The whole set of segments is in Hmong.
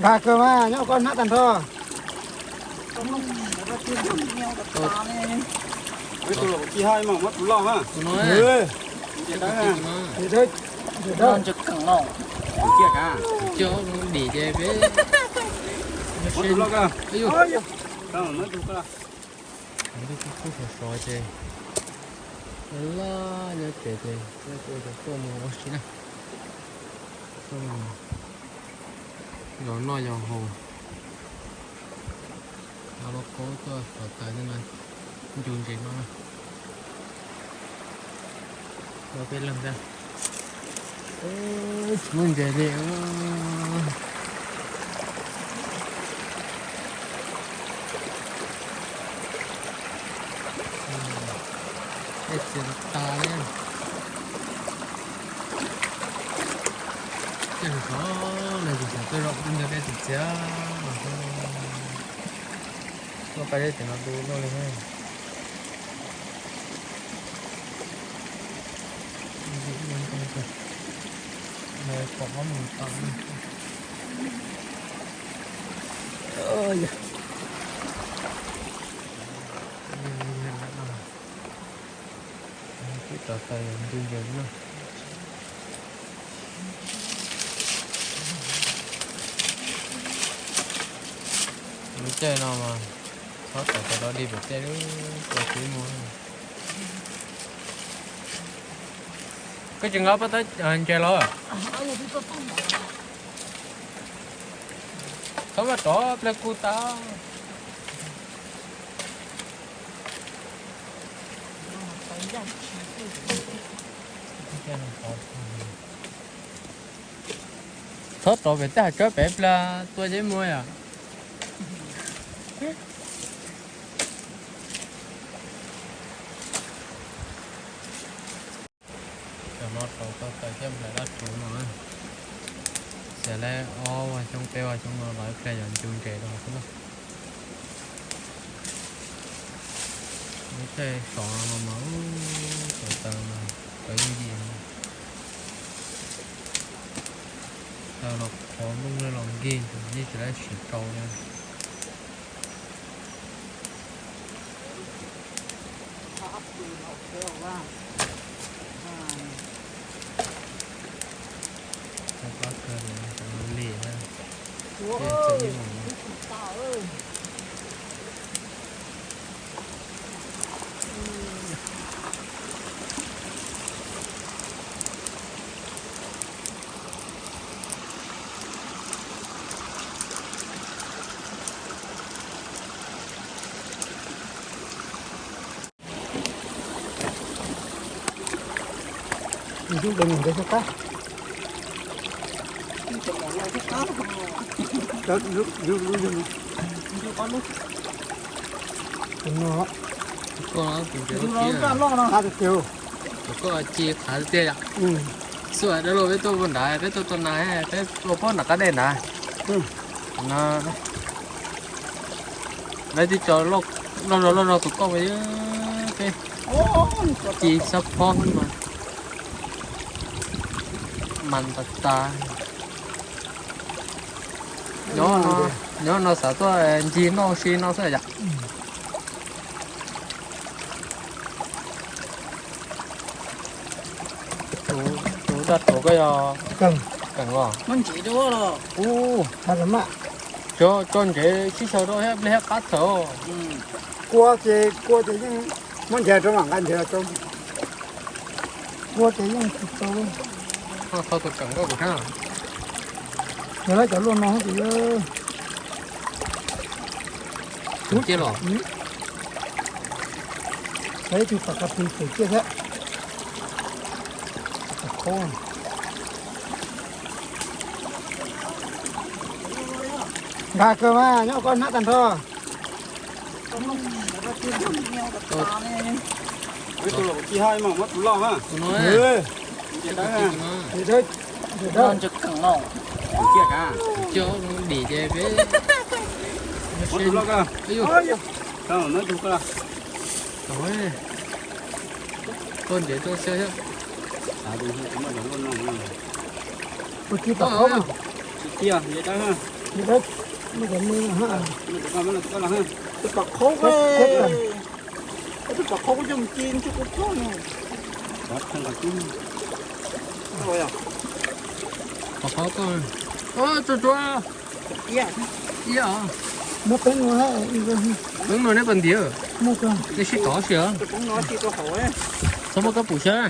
Nkag kawg mas nyob koj hnab tag nrho. Tus no, tus no, tus no. Coj dim ces peb. Ntuj kub kub sov sov ces laj nyob tsev ces tuaj mus ua si na. Tuaj mus yos noj yos haus. Los kaub tuaj sov taws no, ncu ntses no. Ua peb leeg ntag. Tsis muaj ntses li. Dej txias tas li. Tej zaum xyov, tej zaum xyov tuaj zaum twb nrog dej txias txias. Tuaj pais dej tim no tu luaj li. Pom ob mus tas. Twb tov taws ntu ntses na. Lub caij no mas txhob tov taws dog dig pem tej lub, tua tsis muaj. Koj tsis nqa paj tab ntses los? Txhob maj rov pliag kuv tas. Txhob rov pem tej hav tsawb pem pliag tua tsis muaj yom. Cov no rau tau taws thiab nplaim dab tsuv no. Xiam li ob vaj xyoob peb vaj xyoob no los ib pliag yog ncu ntses rau xwb na. Lub caij sov no mas tau taws mas tau yooj yim. Taws los qhuav nplooj los nkig yeej tsis tau siv rau li. Lim na. Tus no, tus no, tus no, tus koj ci qhav tiag yom. Xub dab laug peb tuaj pem nrad, peb tuaj tua nas, peb ua pob nram qab dej nrad. No, lawv twb tso loj zog loj zog tus koj mas peb ci sab phob mas mas tas tas. Nyob no xav tuaj ncig noj si no xwb yom. Tus daj rhuav koj yog keem los? Ub, tso ntsev sib xyaw rau thiab pliag thiab qab thawm. Kua ces, kua ces yeej muab ncaws rau mam nqa ncaws rau. Kua ces yeej tsis tau. Thauj tus keem koj kuv saib. Yog lawv cov luaj no ces Tus ciaj los? Ib tug tom qab plig tus ciaj thiab. Nkag kawg mas nyob koj hnab tag nrho. Tus no, tus no, tus no, tus no ntses keem no. Tus ciaj dim ces peb. Tuaj ntsev tuaj xyaw thiab. Tus ciaj tom qab. Tsis ciaj, nce dawb. Tus pom qhov, tus pom qhov kuv coj mus ci ntsej kuv txob no. Pom qhov koj, tsuag tsuag. Muab peeb no, peeb no neb puas ntiav? Nej sib tov si os. Txhob muab kab pum xyaw.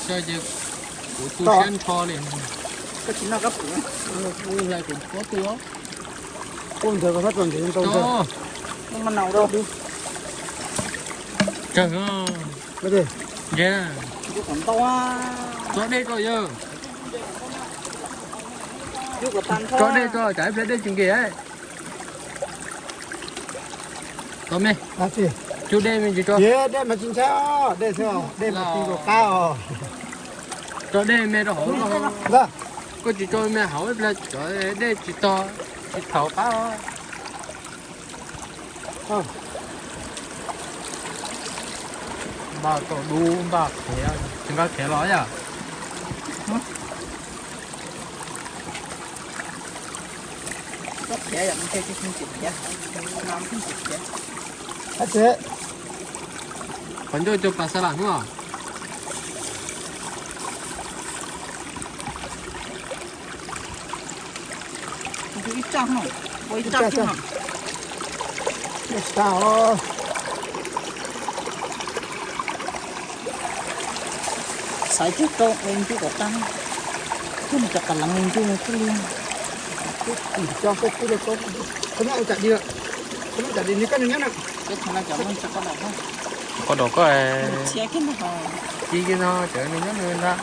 Xyaw ces kuv tu siab nrho li. Hlais kuv pob tu. Tsawg, ntse, tso dej rau yawg. Tso dej rau, tsam ib pliag dej tsis nkim. Tso me, cub dej me ntsis rau. Dej mas tsis ntshai os, dej xwb, dej mas tsis nkaum qab os. Tso dej me rau hauv. Koj tsis tso me hauv ib pliag cov dej tsis tog, tsis thaum qab os. Npaj tau dub, npaj qhiav, tsis nqa qhiav los yom? Qhov ncauj cov pas xa lam hnub os. Xaiv cog rau ntuj kom tag, cog cov qas leev ntuj no xwb li. Qhov dau koj, ci kiag no, cov nws nyob nws ntag.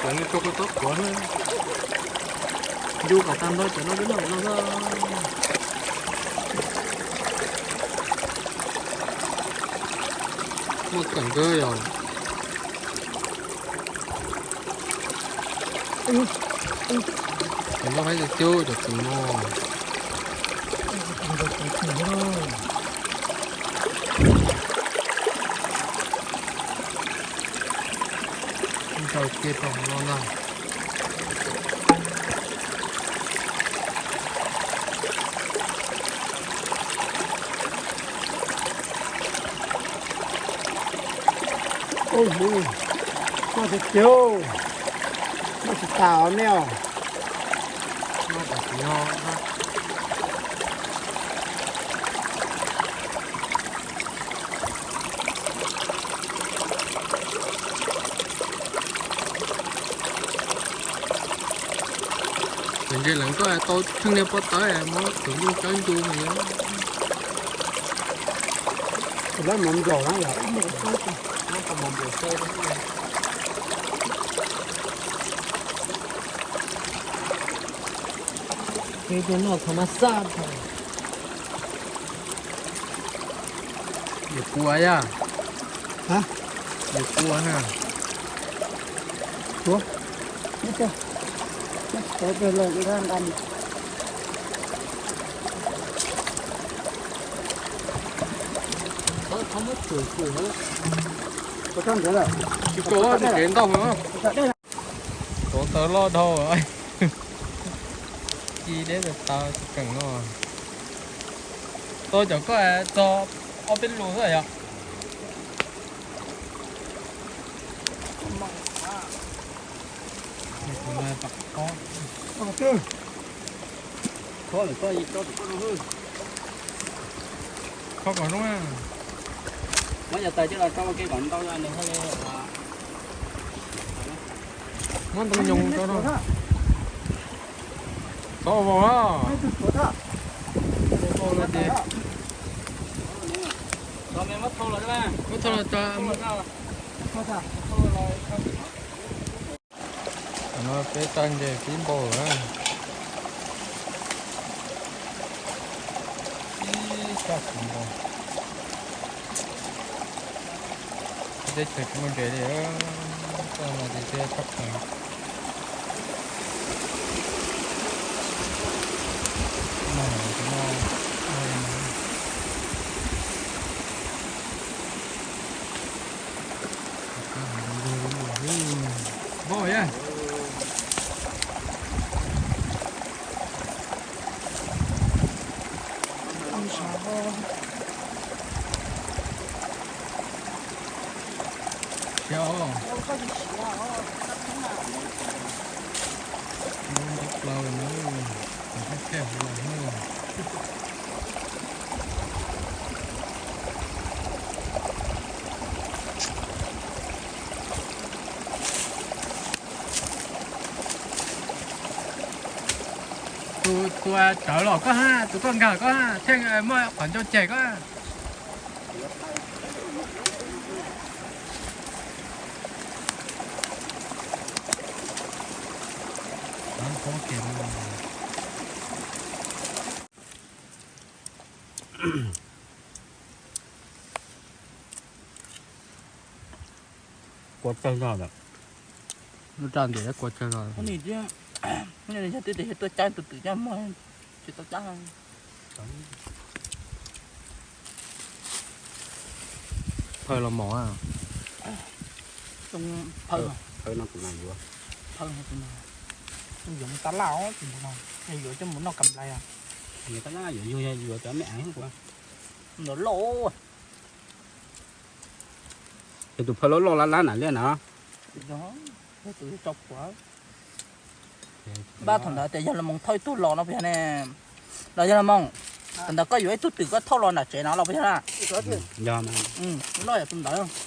Cov nws rau kuv tob quav na. Ncu kom tag nrho cov no peb noj no. Muaj kawm nkawd yom. Cov no haib tiag tiag cov kws no. Ntsaws kiag rau hauv no ntag. Ub, noj tsis tiag, noj tsis tas os nej os. Noj tas tsis noj. Cov ntses leev koj tau tsheej niag pob tawb muab tus nyuj cob ncu mas yog. Lawv mus nplaum na yom. Ces noj thaum maj xaj. Yus kua yaj. Yus kua na. Tsis tau, tsis kev ntau. Tov tawv loj dhau. Ci deb tawv tsis keem no. Tau cov koj txog ob peb lus xwb yom. Khob kom zoo. Muab cov taws coj los rau ua ke kom ntau nws thiaj li. Muab ntoo nyoos rau no. Txhob vau na. Vau no ces muab thau los tso. No peb tag ntses pib npau lawm. Ib tag tsis npau. Teb chaws tsis muaj ntses li, txoj no ces txhob pheej. Siab os. Ntaub plaws na, thaj huv los na. Tus, tus tsawv los koj ha, tus koj nkag koj ha, thiaj muaj qhov ncauj ceg koj. Kua tsawg zog lawm. Lub raj ntiam kua tsawg zog. Yog twb tias tuaj cab tus twm coj mus tsis tau cab. Phaw los mos. Phaw no kuv yuav. Phaw no kuv yuav mus tab laj os, yuav coj mus noj kam nplai os. Yuav tab laj yuav yug yuav cov me ais kuv. Ntawd loj. Es tus phaw loj loj lab lab na liaj na. Tus tso phuav. Npaj thaum ntawd tias yog los mus thauj ib tug los no puas yog ne? Los yog los mus, thaum ntawd koj yuav ib tug twm koj thauj los nram tsev no los puas yog na? Loj yog tus ntawd.